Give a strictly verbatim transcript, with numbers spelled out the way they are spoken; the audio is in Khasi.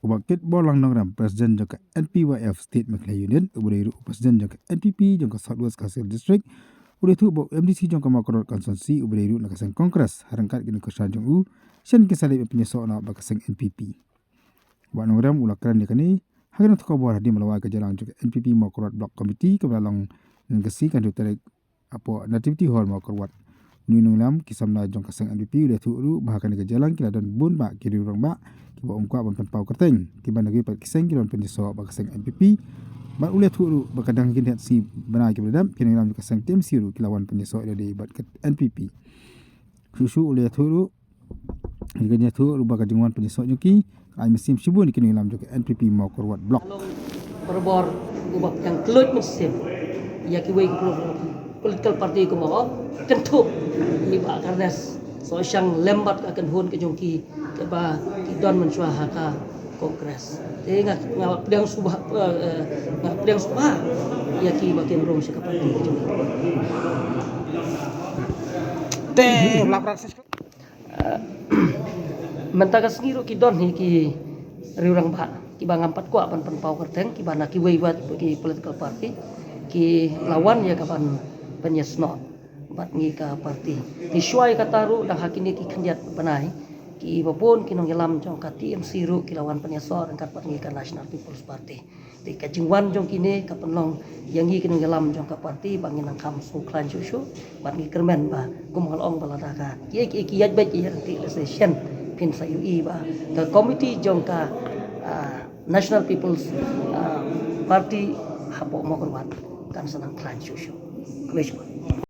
Bah Kitborlang Nongrem, President jong ka N P Y F State Meghalaya Unit, uba dei ruh President jong ka N P P jong ka South West Khasi Hills District, u la ïathuh ba u M D C jong ka Mawkyrwat Constituency uba dei ruh na ka seng Congress, ha ryngkat ki nongkyrshan jong u, shen kin sa leit ban pynïasoh noh bad ka seng N P P. Bah Nongrem u la kren ïa kane ha kane ka khubor hadien ba la wan ka jingïalang jong ka N P P Mawkyrwat Block Committee kaba la long ha ka sngi ka hynriew tarik hapoh Nativity Hall Mawkyrwat. Une u nongïalam ki samla jong ka seng N P P u la ïathuh ruh ba ha kane ka jingïalang ki la don bun bah ki riew rangbah kiba ym kwah ban pynpaw kyrteng, kiba na kiwei pat ki seng ki la wan pynïasoh bad ka seng N P P. Bad u la ïathuh ruh ba ka dang ha ki hynriew sngi bnai kiba la dep, ki nongïalam jong ka seng T M C ruh ki la wan pynïasoh ïa lade bad ka N P P. Shuh shuh u la ïathuh ruh, ïa ka jingïathuh ruh ba ka jingwan pynïasoh jong ki ka ai mynsiem shibun ïa ki nongïalam jong ka N P P Mawkyrwat Block. Long barabor uba pdiang kylluid mynsiem ïa kiwei ki political party, kumba ong, kynthup ïa i Bah Ernest Sohshang lem bad ka kynhun ka jong ki, kaba ki don mynshuwa ha ka Congress. Te nga, nga pdiang sngewbha, eh, eh, nga pdiang sngewbha ïa ki ba kim rung sha ka party ka jong ki. Te lap rat. Eh, mynta ka sngi ruh ki don hi ki riew rangbah kiba ngam pat kwah ban pynpaw kyrteng, kiba na kiwei pat ki political party, ki la wan ïa ka ban pynïasnoh bad ngi ka party. Te shuwa ïa kata ruh, dang ha kine ki khyndiat bnai, kiba bun ki nongïalam jong ka T M C ruh ki la wan pynïasoh ryngkat bad ngi ka National People's Party. Te ka jingwan jong kine ka pynlong ïa ngi ki nongïalam jong ka party ba ngin nang kham sngewkhlaiñ shuh shuh, bad ngi kyrmen ba, kum nga la ong ba lada ka kiei kiei ki ïaid beit ïa lynti, lehse shen phin sa ïohi ba ka committee jong ka, ah, National People's, ah, Party hapoh Mawkyrwat kan sa nang khlaiñ shuh shuh. Khublei shibun.